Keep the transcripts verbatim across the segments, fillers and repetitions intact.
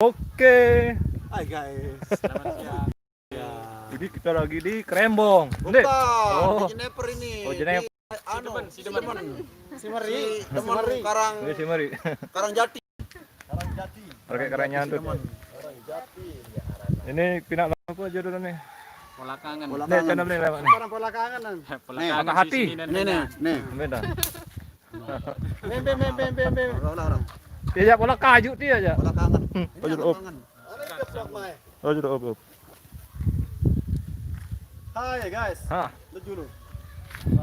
Oke. Hai guys, selamat siang. Ya. Jadi kita lagi di Kerembong. Ndek. Bukan, Oh. di Jennifer ini. Oh, Jennifer. Di, anu, Sidemen. Simeri. Sidemen, Karang, Ini si Meri. Karang Jati. Karang Jati. Pakai kerennya tuh. Sidemen. Karang Jati. Ini pindah apa aja dulu nih? Polakangan. Bola Nih, kangen. channel nih lewat nih. Polakangan Nih, di patah hati. Sini dan Ini nih, Tengah. Nih. Beda. Bem bem bem bem bem bem. Ulang, ulang, ulang. Dia aja pola kayu dia aja. Bola kangen. Oh, juru up. Kangen. Oh, juru up, up. Hai guys. Hah. Lu dulu.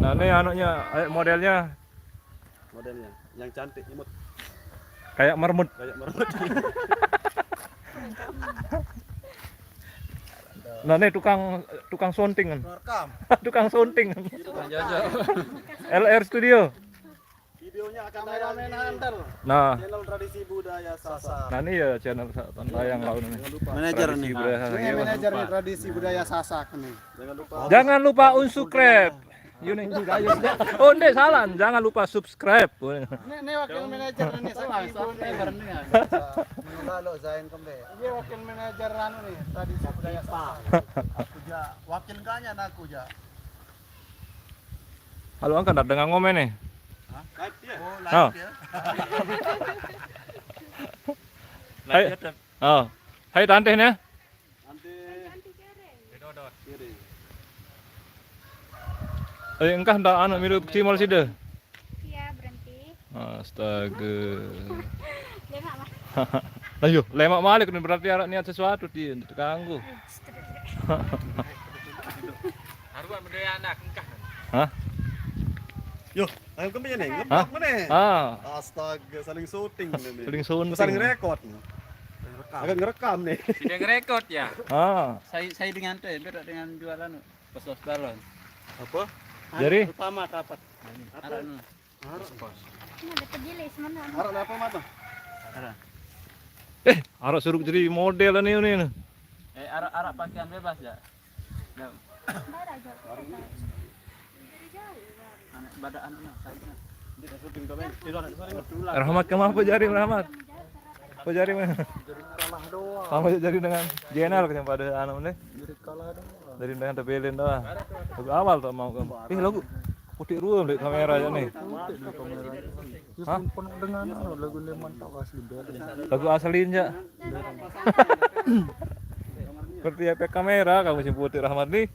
Nah, ini anaknya, eh, modelnya Modelnya yang cantik imut kayak marmut. Kayak marmut. Nah, ini tukang tukang sounding kan. Rekam. Tukang sounding. Tukang jajal. L R Studio. Videonya akan tayang di Nah, channel Tradisi Budaya Sasak. nah ini ya channel sa- tayang kau ini. Jangan lupa. Manajer Tradisi nih. Budaya Sasak, Ini iya. Manajer nih Tradisi Budaya Sasak nih. Jangan lupa. Jangan lupa unsubscribe. Yuk, nih, juga, yuk. Oh, ndek, salah. Jangan lupa subscribe. Ini, ini wakil manajer ini, saya ibu nih. Menolak lo Zain kembe. Dia wakil manajer anu nih, Tradisi Budaya Sasak. Aku ja wakil kanya aku ja. Halo, angkat dah dengan ngomel nih. Live dia. Oh, Ah. Live dia. Hai. Oh. Hai, tante nih. Nanti kiri. Eh, engkah ndak anu milu cimol sida. Iya, berhenti. Astaga. Dia nggak mah. Ayo, lemak malik nih, berarti arah niat sesuatu dia terganggu. Haruan berdaya anak engkah. Hah? Yo, ayo kembe nih. Hah? Ngepak mana? Ah, Astaga, saling syuting ini. Saling syuting. Saling rekod. Agak ngerekam nih. Sudah ngerekod ya. Ah. Saya saya dengan teh, beda dengan jualan. Pas los balon. Apa? Jadi? Utama dapat. Arah nu. Ini ada pegilis mana? Arah apa mata? Arah. Arah suruh jadi model nih ini. Eh, arah arah pakaian bebas ya. Dah. Nggak ada aja. Anak pada anu nah, saya nah. Dia syuting kau main. Dia nak syuting. Rahmat, kamu apa jari, Rahmat? Apa jari, mana? Kamu jari dengan Jenal, yang pada anu nih. Dari dengan tebelin dah. Lagu awal tak mau kamu. Ih, lagu putih ruam di kamera aja nih. Hah? Dengan anu, lagu Leman tak asli beda. Lagu aslinya. Seperti efek kamera kamu sih putih, Rahmat nih.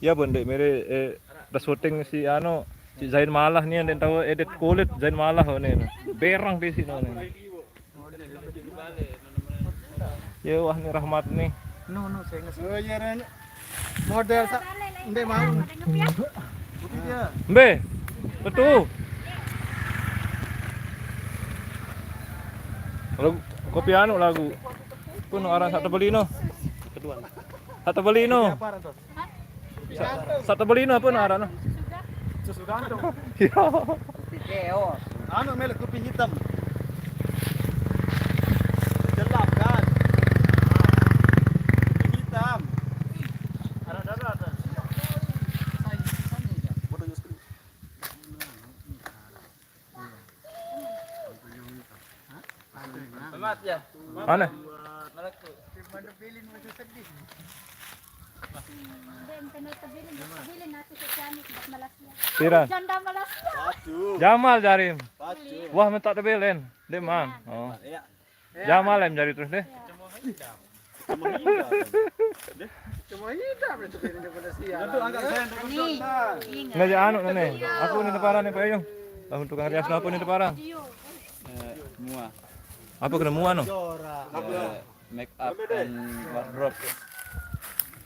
Ya, Bu, ndek mere, eh, dah syuting si anu, si Zain Malah nih, ndek tahu edit kulit Zain Malah nih. Berang di sini nih. Ya, wah, nih Rahmat nih. No no, saya nggak. Oh iya, Ren. Model sa ndek mau. Mbe, betul. Lagu kopi anu lagu. Pun orang satu beli no. Kedua. Satu beli no. Satu beli no pun orang no. Susu gantung. Iya. Anu, melek kopi hitam. Gelap kan? Kopi hitam. Ada ada ada. Bodoh Yusri. Selamat ya. Mana? Meleku. Dia yang kena tebilin, tebilin aku ke Ciamis buat Malaysia. Pira? Janda Malaysia. Jamal jarim. Pacu. Wah, mentak tebelen. Dia mang. Oh. Iya. Jamal yang jari terus deh. Menghindar. Cuma hitam itu piring daripada siang. Itu angkat saya untuk Nih. nah. Ingat. Nggak ada anu nih. Aku ini teparan nih, Pak Yung. Lamun tukang rias apa ini teparan? Video. Eh, mua. Apa kena mua no? Jora. Eh, make up and wardrobe.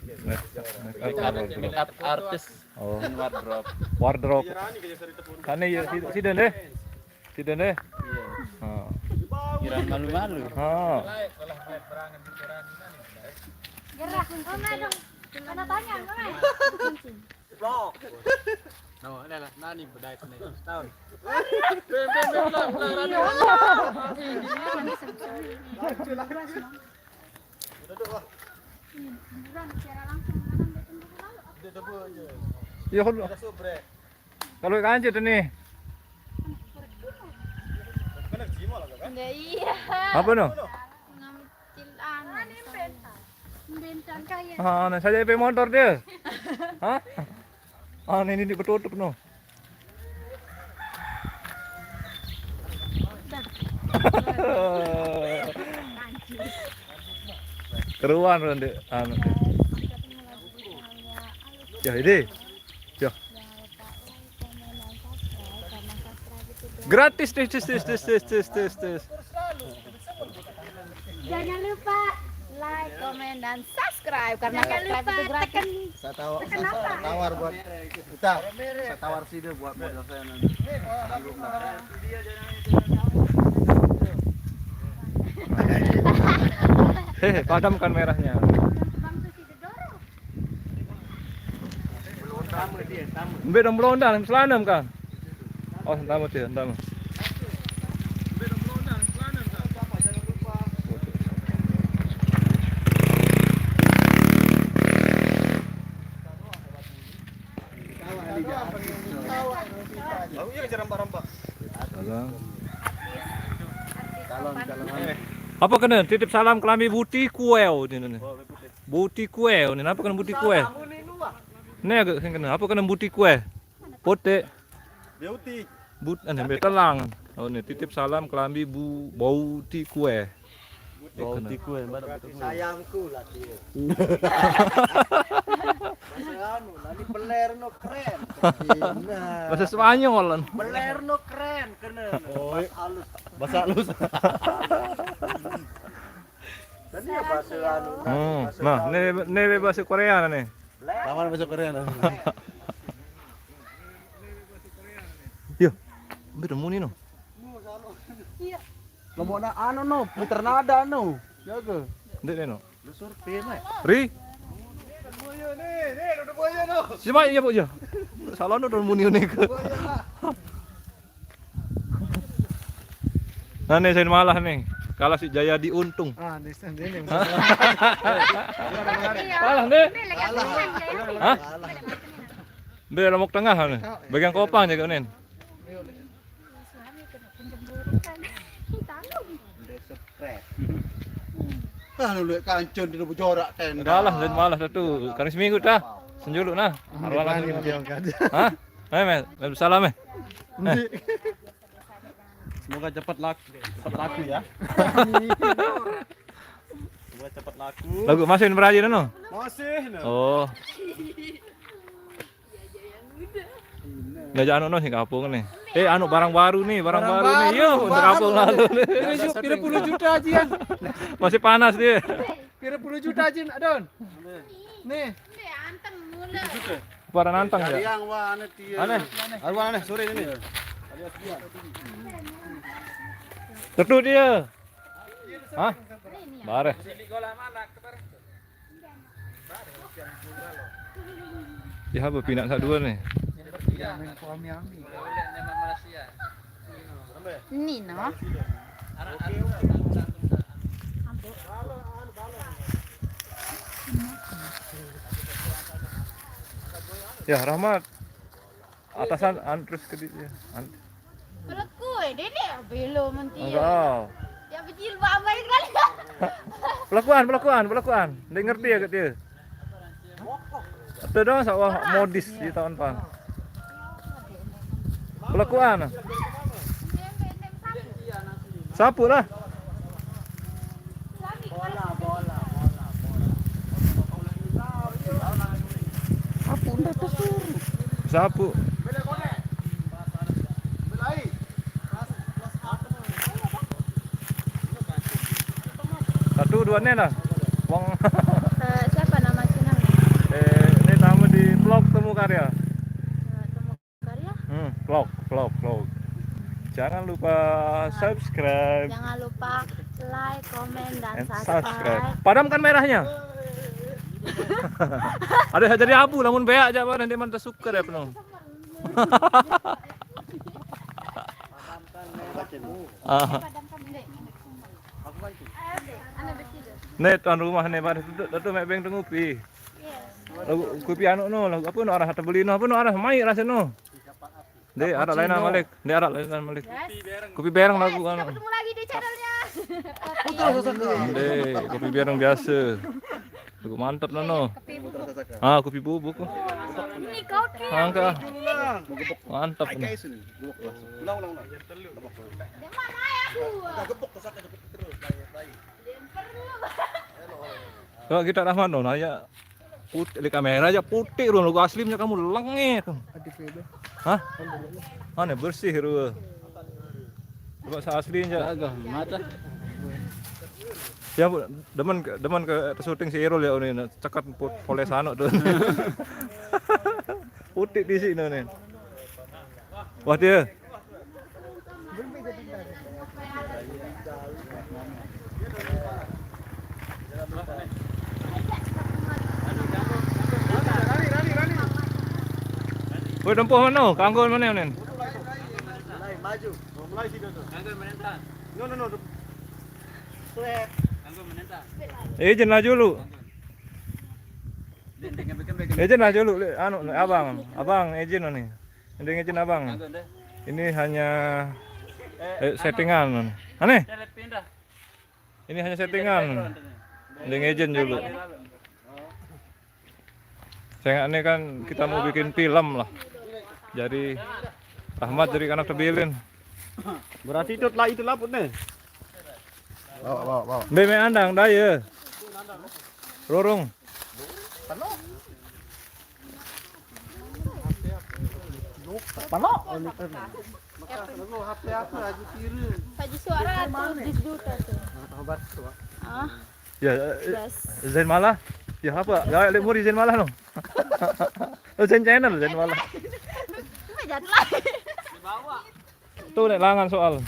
Make up, make up. Make up artist Oh, and wardrobe. wardrobe. Rani kayak seri tepung. Sana ya si si Dende. Si Dende. Iya. Oh. Kira malu-malu. Oh. Gerah. Oh, nggak dong. Mana tanya, nggak main. Blok. No, ini lah nani bedai kena tahun. Iya. Duduk lah. Bukan secara langsung, mana dia tunggu dulu. Dia tepuk aja. Ya kalau Ada subrek. kalau kanjut nih. Kena cimol lah kan? Nggak iya. Apa no? Mana? Ah, nah, saya pe motor dia. Hah? Ah, ini, ini betutup no. Keruan ronde anu. Ya ini. Ya. Gratis, tis, tis, tis, tis, tis, tis, tis, tis. Jangan lupa like, komen, dan subscribe karena subscribe itu gratis. Saya tahu, saya tawar buat kita. Saya tawar sih deh buat modal saya nanti. Hehe, padamkan merahnya. Mbe dong belonda, selanem kan? Oh, sentama tuh, sentama. Salam. Apa kena titip salam kelambi buti kuel ini. Buti kue, ini apa kena buti kue? Ini agak kena apa kena buti kue? Pote. Beauty. But, ane betelang. Oh, ini titip salam kelambi bu bau ti kue. Bau ti kue, mana betul? Sayangku lah dia. Bahasa anu, lah ini beler no keren. Bahasa Spanyol kan. Beler no keren kena. Oh, bahasa halus. Bahasa halus. Tadi ya bahasa anu. Hmm. Nah, ini, ini bahasa Korea nih. Lawan bahasa Korea nih. Yo. Ambil muni no. Iya. Lombok na anu no, putar nada no. Jaga. Ndek no. Lu survei, Mas. Ri. Buaya nih, nih, ada buaya no. Siapa ya, Bu, ya? Salah no, muni nih. Buaya lah. Nah, nih, saya malah nih. Kalah si Jayadi Untung. Ah, nih, sendiri nih. Hah? Kalah nih. Hah? Be Lombok Tengah nih. Bagian Kopang jaga nih. Ah, lu lihat kancun di jorak tenda. Kalah dan malah satu. Kali seminggu dah. Senjuluk nah. Arwah langsung. Hah? Eh, men, salam eh. Semoga cepat laku, cepat laku ya. Semoga cepat laku. Lagu masih berajin no? Masih no. Oh. Ngajak anu no sing kapung nih. Eh, anu barang baru nih, barang baru nih. Yo, untuk kapung lalu nih. Pira puluh juta aja ya. Masih panas dia. Pira puluh juta aja, Adon. Nih. Para nantang ya. Yang wah aneh dia. Aneh. Arwah aneh sore ini. Tetu dia. Hah? Bareh. Ya apa pinak sak dua nih? Ini no. Ya Rahmat. Atasan an terus ke dia. An- Kalau kue dede belo menti. Enggak. Ya bejilbab baik kali. Pelakuan, pelakuan, pelakuan. Dia ngerti ya ke dia. Itu dong sawah modis di tahun pan. Pelakuan. Sapu lah. Sapu ndak tersuruh. Sapu. Satu dua nih lah. Wong. Eh, siapa nama channel? Eh, ini tamu di vlog Temu Karya. Eh, Temu Karya? Hmm, vlog, vlog, vlog. Jangan lupa subscribe. Jangan lupa like, komen, dan subscribe. Padamkan merahnya. Ada jadi abu, lamun beak aja, Pak, nanti mantap suka deh penuh. Ah. Nih, tuan rumah nih, Pak. Duduk, duduk, mek beng tunggu pi. Lagu kupi anu no, lagu apa no arah terbeli no, apa no arah mai rasa no. Dek, arah lain malik. Dek, arah lain malik. Kupi bereng lagu anu. Ketemu lagi di channelnya. Dek, kupi bereng biasa. Mantap, Nono. Ah, kopi bubuk. Ini kau ki. Angka. Mantap. Ini. Ulang, ulang, ulang. Coba kita Rahman, no, nanya. Putih, di kamera aja putih, ruang lu aslinya kamu lengeh. Hah? Mana bersih, ruang. Coba aslinya. Agak mata. Ya, Bu, demen ke, demen ke syuting si Irul ya, ini cekat pu-, poles anu tuh. Putih di sini nih. Wah, dia. Woi, tempuh mana? Kanggo mana, Nen? Mulai, maju. Oh, mulai situ tuh. Kanggo menentang. No, no, no. Sweat. Kanggo menentang. Eh, izin lah dulu. Izin lah dulu, Le. Anu, Le, abang, abang izin nih. Izin, izin abang. Ini hanya, eh, settingan, anu. Aneh. Ini hanya settingan. Izin dulu. Saya ini kan kita mau bikin film lah. Jadi Rahmat jadi anak tebilin. Berarti itu telah itu laput nih. Bawa, bawa, bawa. Be me andang, daya. Rorong. Pano, ini kan. Haji Suara. Haji Suara tuh, di juta tuh. Ah. Ya, eh, Zain Malah. Ya apa? Ya, lek muri Zain Malah, no. Oh, Zain Channel, Zain Malah. Apa jatuh lagi? Tuh, nek langan soal.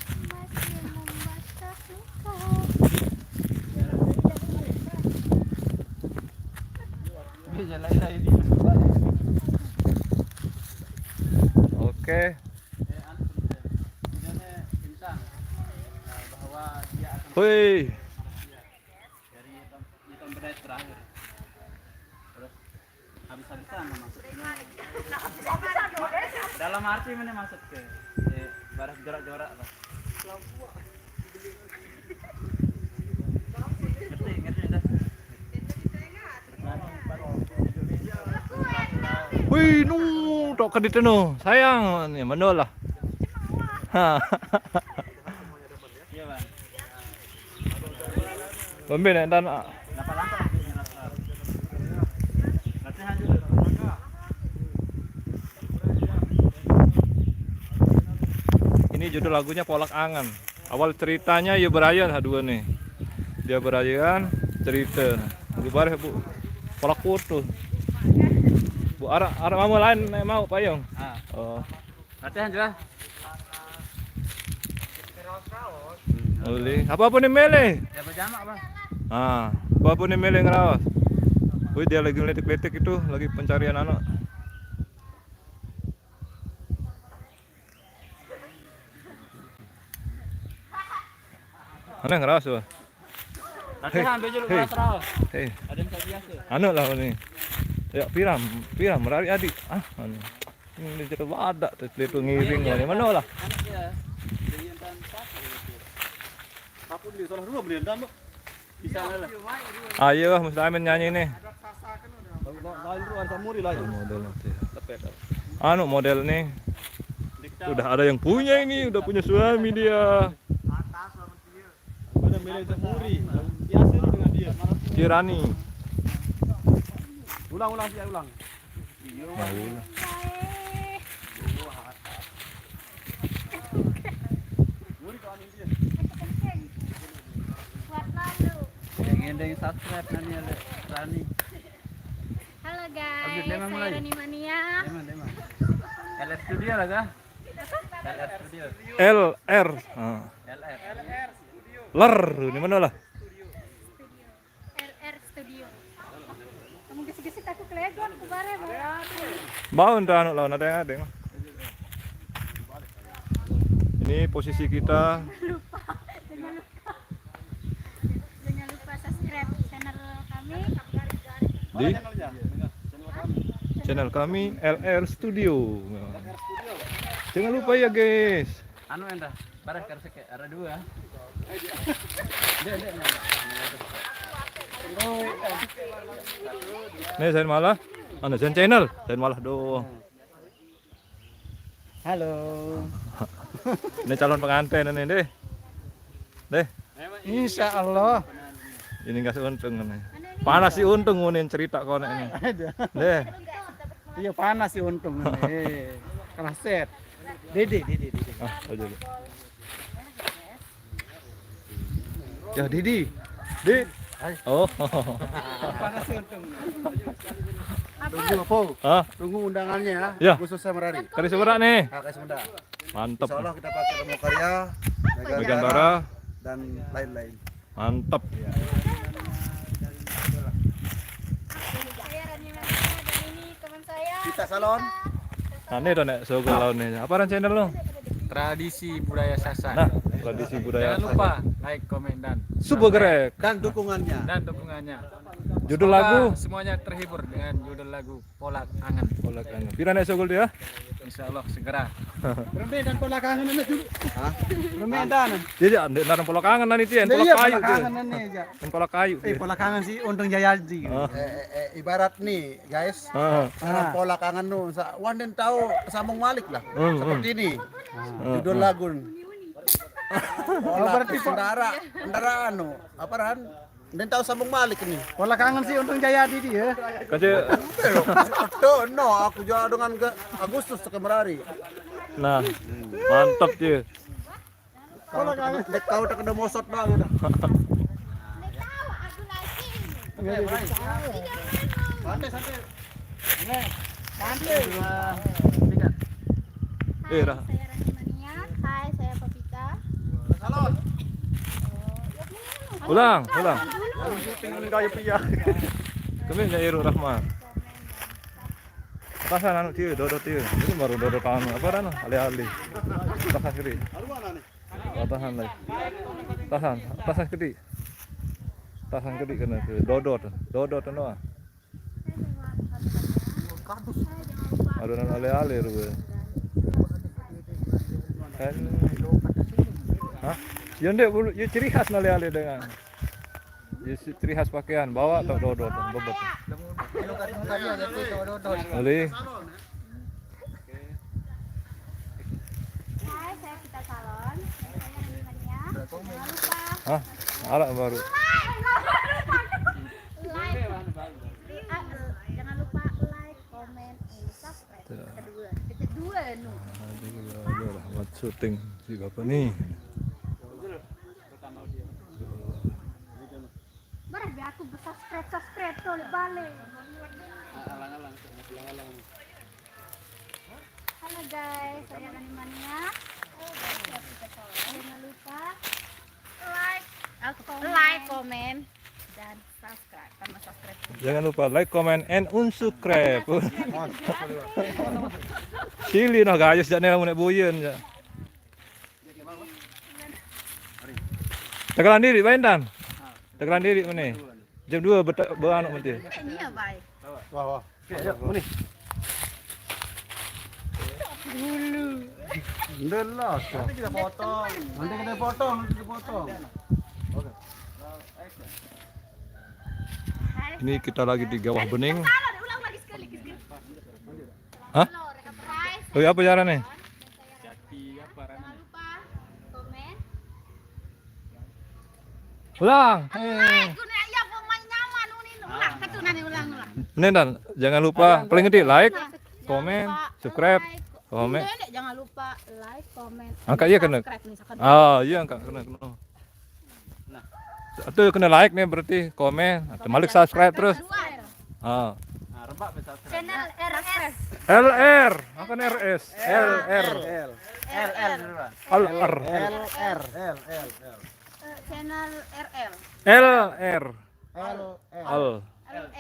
Oke. Hui. Habis-habisan lah maksudnya. Dalam arti mana maksud ke? Eh, baras jorak-jorak lah. Ngerti, ngerti dah. Wih, nu, tok kedit nu. Sayang, ni mana lah. Ha. Iya, Bang. Bambe nek entan, ah. Ini judul lagunya Polak Angan. Awal ceritanya ya berayan ha dua nih. Dia berayan cerita. Lagu bareh, Bu. Polak foto. Bu, arah, arah mama lain nek mau payung. Ah. Oh. Latihan juga. Boleh. Apa-apa nih mele? Ya, berjamak, Bang. Ah, apa-apa nih mele ngerawas. Wih, dia lagi letik-letik itu, lagi pencarian anak. Mana ngerawas, Bang? Latihan, bejo lu keras, Ral. Hei. Ada yang tak biasa. Anu lah ni. Ya, piram, piram, rari adik. Ah, anu. Ini dia cerita badak tu, dia tu ngiring lah. Ni mana lah? Anak dia. Dia yang tan satu tu. Apa dia salah dua benda dan tu. Bisa lah. Ah, iya lah, Mustamin nyanyi ni. Lain tu ada Samuri lain. Model nanti. Lepet. Anu model ni. Udah ada yang punya ini, udah punya suami dia. Ada Mele Samuri. Biasa tu dengan dia. Kirani. Ulang, ulang, dia ulang. Mau. Kuat lalu. Yang endeng subscribe nanya le Rani. Halo guys, Oke, dia memang saya mulai. Rani Mania. Dia memang, dia memang. L R Studio lah kah? L R Studio. L R. Ah. L R. Ler, ni mana lah? Studio. R R Studio. Kamu gesek-gesek aku kelegon, aku bare, bare. Bau entah anu lawan ada yang ada. Ini posisi kita. Lupa. Jangan lupa. Jangan lupa subscribe channel kami. Di channel kami, L R Studio. Jangan lupa ya, guys. Anu, entah. Bareh karseke, ada dua. Dek, dek, mana? Oh, Nih, Zain Malah. Anu, Zain Channel. Zain Malah doang. Halo. Ini calon pengantin ini, deh. Deh. Insya Allah. Ini nggak seuntung ini. Panas si untung ngunin cerita konek ini. Deh. Iya, panas si untung ini. Eh, kalah set. Dede, dede, dede. Ah, aja deh. Ya, Didi. Di. Hai. Oh. Panas si untung. Tunggu apa? Hah? Tunggu undangannya ya. Ya. Khusus saya merari. Kali seberak nih. Kakak sebentar. Mantep. Insya Allah kita pakai Temu Karya, Mega Megan Bara, dan lain-lain. Mantep. Saya Rani Melisa dan ini teman saya. Kita salon. Nah, ini udah nek sogel lawan nih. Apa aran channel lo? Tradisi Budaya Sasak. Nah, Tradisi Budaya Sasak. Jangan lupa like, komen, dan subscribe. Dan dukungannya. Dan dukungannya. Judul lagu. Semoga semuanya terhibur dengan judul lagu Pola Kangen. Pola Kangen. Pira nek sogel dia? Insya Allah segera. Remedan pola kangen ini dulu. Hah? Remedan. Dia aja, ndak narang pola kangen nanti, ya, pola kayu. Pola kangen ini aja. Yang pola kayu. Eh, pola kangen si Untung Jayadi. Ah. Eh, eh, eh, ibarat nih, guys. Ah. Narang pola kangen nu, sa-, wan den tahu sambung malik lah. Hmm, hmm. Seperti ini. Ah. Judul lagu. Pola berarti po- sendara, sendara anu, apa ran? Den tahu sambung malik ini. Pola kangen si Untung Jayadi dia. Kaje. Tuh, no, aku jual dengan ke Agustus ke merari. Nah, mantap dia. Kalau kau tak kena mosot doang udah. Santai, santai. Eh, Rah. Saya Rahimania. Hai, saya Papita. Salon. Ulang, ulang. Syuting gaya pria. Kami nggak Iru Rahma. Tahan anu dia, dodot dia. Ini baru dodot anu, apa anu? Alih-alih. Tahan kiri. Oh, tahan lagi. Tahan, tahan kiri. Tahan kiri kena ke dodot, dodot anu. Adonan alih-alih ruwe. Kan. Hah? Ya ndek bulu, ya ciri khas alih-alih dengan. Ya si-, ciri khas pakaian, bawa tok dodot, bebet. Alih. Hai, saya Vita Salon. Saya Rahimania. Jangan lupa. Hah? Arak baru. Like. Like. Jangan lupa like, comment, and subscribe. Tuh. Kedua. Kedua nu. Aduh, aduh, Rahmat syuting si bapak nih. Barah be aku bersubscribe, subscribe tuh balik. Halo guys, saya Rahimania. Jangan lupa like, like, comment, dan subscribe. Tambah subscribe. Jangan lupa like, comment, and unsubscribe. Cili noh gayus jak nih lamun nek buyen ya. Tegelan diri, Pak Intan. Tegelan diri mana? Jam dua beta-, beranuk nanti. Ini ya, Bay. Wah, wah. Oke, yuk, muni. Dulu. Ndelah. Nanti kita potong. Nanti kita potong, nanti kita potong. Oke. Ini kita lagi di Gawah Bening. Salah, ulang lagi sekali. Hah? Oh, iya, apa caranya? Jangan lupa komen. Ulang. Eh. Aku nih, ya, pemain nyaman, unin. Ulang, satu, nanti ulang, ulang. Ini dan jangan lupa paling gede like, komen, subscribe, komen. Ini, jangan lupa like, komen, angkat iya kena. Subscribe nih, misalkan. Ah, iya, angkat kena, kena. Nah. Itu kena like nih berarti, komen, atau malik subscribe terus. Ah. Nah, rebak bisa subscribe. Channel R S. L R, apa nih R S? L R. L R. L R. L R. L R. L R. Eh, channel R L. L R. L R. L. L R.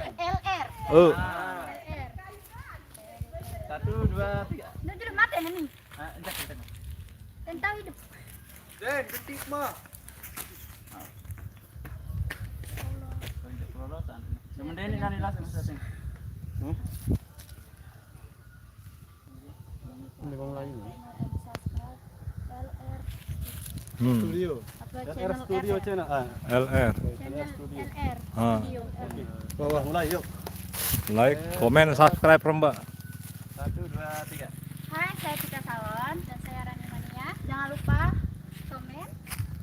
L R. Oh. L R. Satu, dua, tiga. Ini udah mati nih. Ah, enggak, enggak. Tentang hidup. Den, ketik mah. Lolosan. Sementara ini nanti langsung setting. Hmm? Ini bang lain. Hmm. Studio. L R Studio channel. Ah. L R. Channel L R Studio. Ah. Oke. Wah, wah, mulai yuk. Like, komen, subscribe, Mbak. Satu, dua, tiga. Hai, saya Tika Salon dan saya Rani Mania. Jangan lupa komen,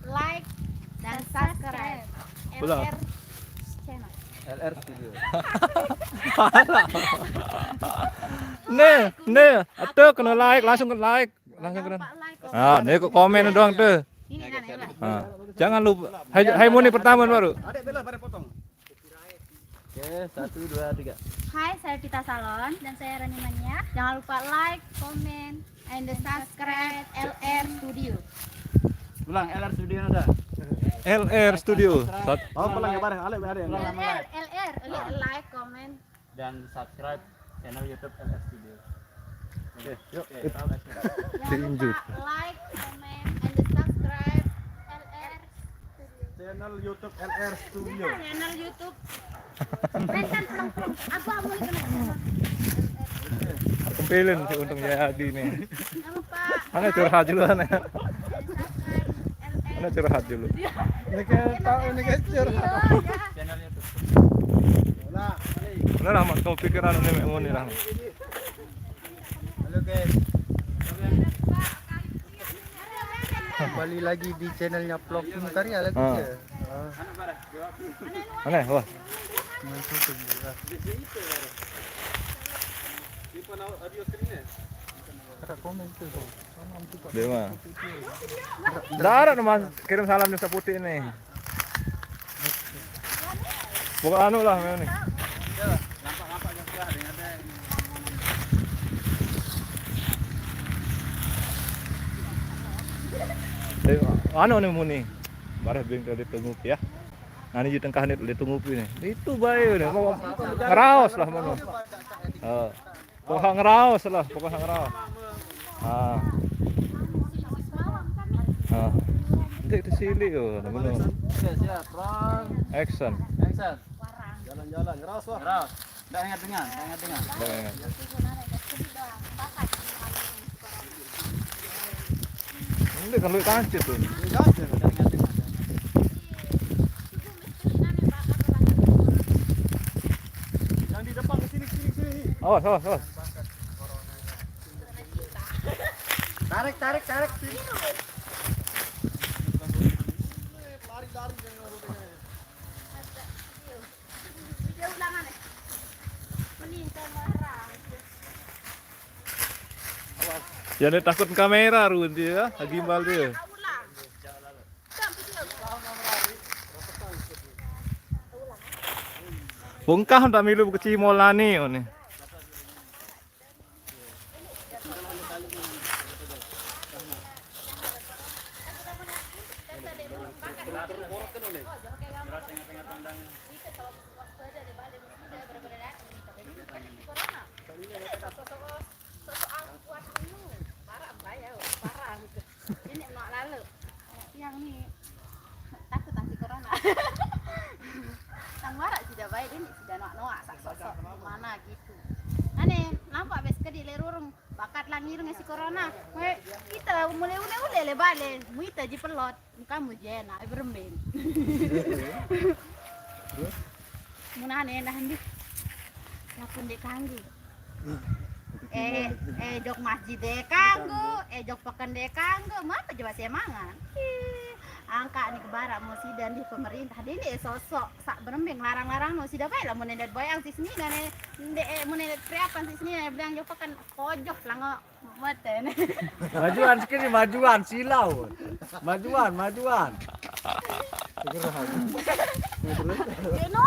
like, dan subscribe Ulang. L R channel. L R Studio. Nih, nih, itu kena like, langsung kena like, langsung kena. Jangan lupa like, komen. Ah, nih kok komen doang tuh. Ini kan, ya, Pak. Ah, jangan lupa. Hai, hai muni pertama baru. Adek bela pada potong. Oke, satu, dua, tiga. Hai, saya Pita Salon dan saya Rani Mania. Jangan lupa like, comment, and subscribe L R Studio. Ulang, L R Studio ada. L R Studio. Sat- Oh, ulang ya, bareng. Alek, bareng. Ulang, L R, L R, L R, like, comment, dan subscribe channel YouTube L R Studio. Oke, yuk. Oke, kita mulai. Jangan lupa like, comment, and subscribe L R Studio. Channel YouTube L R Studio. Channel YouTube. Bentar, pulang, pulang. Aku mau kena. Kempelin si Untung Jayadi nih. Jangan lupa. Mana curhat dulu, aneh. Mana curhat dulu. Ini kayak tahu, ini kayak curhat. Channel YouTube. Ulang, balik. Udah lah, Mak, kau pikiran ini, Mek, ngoni lah. Halo, guys. Kembali lagi di channelnya Vlog Karya lagi. Ah. Ya. Ah. Aneh, wah. Main syuting juga. Ada komen tuh, Bang. Dia mah. Nggak ada nama kirim salam Nusa Putih ini. Bukan anu lah, memang nih. Eh, anu nih muni. Bareh bing tadi tengok ya. Nah, ini di tengah nih, di tengok ini. Itu bae nih. Mau ngeraos lah, mau. Heeh. Pokoknya ngeraos lah, pokoknya ngeraos. Ah. Ah. Nanti di sini yo, bener. Oke, siap. Roll. Action. Action. Jalan-jalan, ngeraos, wah. Ngeraos. Nggak ingat dengan, nggak ingat dengan. Nggak ingat. Ini kalau kancil tuh. Nggak ingat dengan. Yang di depan ke sini, ke sini, ke sini. Awas, awas, awas. Tarik, tarik, tarik. Lari, lari, jangan lari. Dia ulangan, eh. Mending kamera. Awas. Ya, ini takut kamera, Run, dia, gimbal dia. Ulang. Bungkah tak milu kecil molani, oh, nih. Ini mau lalu. Yang ni takut anti corona. Tang warak sudah baik ini sudah noak-noak sak sosok mana gitu. Ane nampak bes ke di lerurung bakat lang irung si corona. Weh, kita mulai ule-ule le bale, muita ji pelot, kamu je na beremben. Munane nah ndi. Lapun dek kanggu. Eh, eh, jok masjid dek kanggu, eh, jok peken dek kanggu, mapa coba semangan? Ih, angka ni ke barak mau sida di pemerintah, dia ni sosok sak berembing larang-larang no sida baik lah mau nendet boyang sis ni dan eh, ndek, eh, mau nendet priapan sis ni dan bilang jok peken pojok lah ngo meten. Majuan sekali, majuan silau. Majuan, majuan. Segera. Dia no.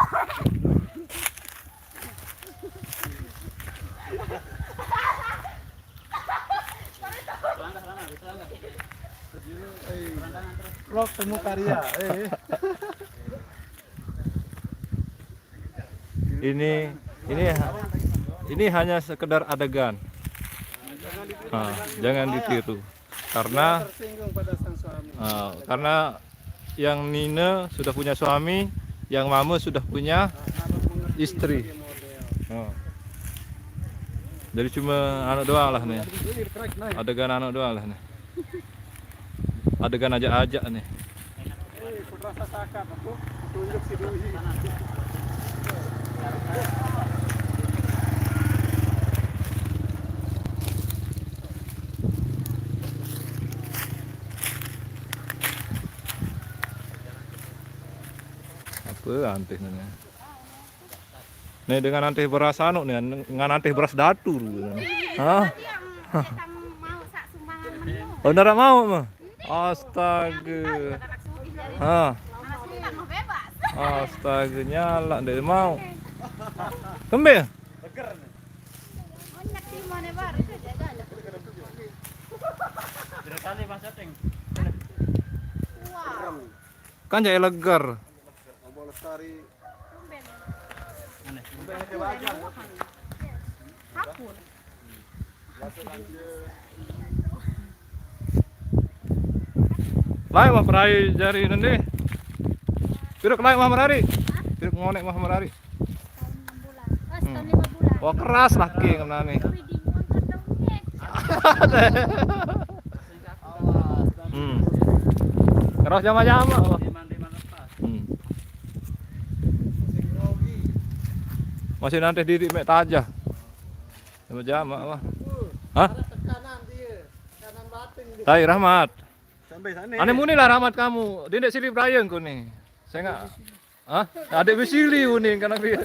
Vlog Temu Karya. Eh. Ini ini ini hanya sekedar adegan. Ah, jangan ditiru. Karena Tersinggung pada sang suami. Ah, karena yang Nina sudah punya suami, yang Mama sudah punya istri. Oh. Jadi cuma anu doang lah nih. Adegan anu doang lah nih. Adegan ajak-ajak nih. Sasak apa tuh? Tunjuk si Dwi. Apa antih nanya? Nih dengan antih beras anu nih, ngan antih beras datu dulu. Hah? Yang mau sak sumbangan menu. Oh, ndak mau mah. Astaga. Hah? Anak sultan mau bebas. Astaga, nyala ndak mau. Kembe? Banyak timunnya baru saja ada. Tidak kali Mas Cacing. Wah. Kan jadi leger. Lombok Lestari. Tumben. Aneh. Tumben ada wajah. Hapun. Biasa kan dia. Lai mah perai jari nanti. Piruk lai mah merari. Piruk ngonek mah merari. Tahun enam bulan. Pas Hmm. tahun lima bulan. Wah, keras laki kena nih. Wih, di muncul dong, Nyek. Hmm. Keras jama-jama. Hmm. Masih nanti didik mek tajah. Jama-jama apa? Hah? Kanan dia. Kanan batin dia. Tai Rahmat. Sampai sana. Ane muni lah Rahmat kamu. Dia ndak silih Brian ku nih. Saya nggak. Hah? Adik besili uning kan abi.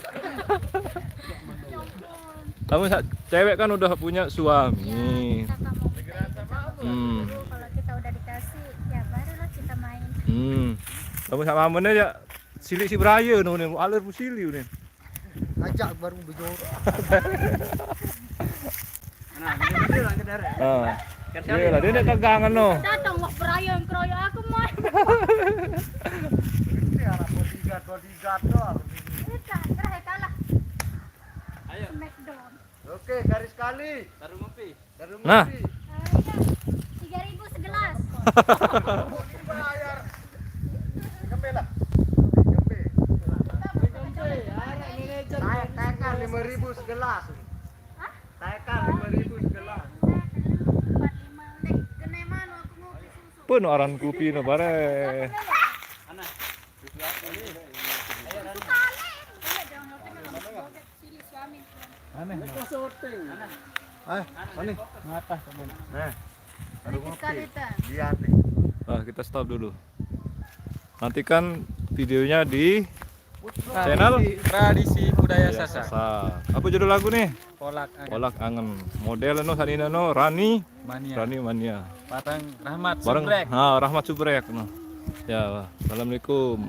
Kamu sa- cewek kan udah punya suami. Hmm. Kalau kita udah dikasih, ya barulah kita main. Hmm. Kamu sama mana ya? Silih si Brian uning, alur besili uning. Ajak baru bejorok. Nah, dia dia lah ke darat. Ah. Kan Iya lah, dia nak tegangan no. Datang wah Brian keroyok aku mah. Ini anak bodyguard, bodyguard doang. Bukan, terakhir kalah. Ayo. Smackdown. Oke, garis kali. Taruh ngopi. Taruh Nah. ngopi. Eh, iya. Tiga ribu segelas. Ini bayar. Kembe lah. Kembe. Kembe, arak manajer. Saya tekan lima ribu segelas. Hah? Tekan lima ribu segelas. Empat lima. Nek, kena mana aku ngopi susu. Pun orang kopi no bare. Mana? Sekali. Iya dong, ngopi dong. Aneh. Eh, mana? Ngata teman. Nah. Sedikit sekali, Tan. Lihat nih. Nah, kita stop dulu. Nantikan videonya di channel Tradisi, Tradisi Budaya Iya, Sasak. Sasak. Apa judul lagu nih? Polak Angen. Polak Angen. Model no sanina no Rani Mania. Rani Mania. Bareng Rahmat Bareng Subrek. Ha, Rahmat Subrek no. Ya, assalamualaikum.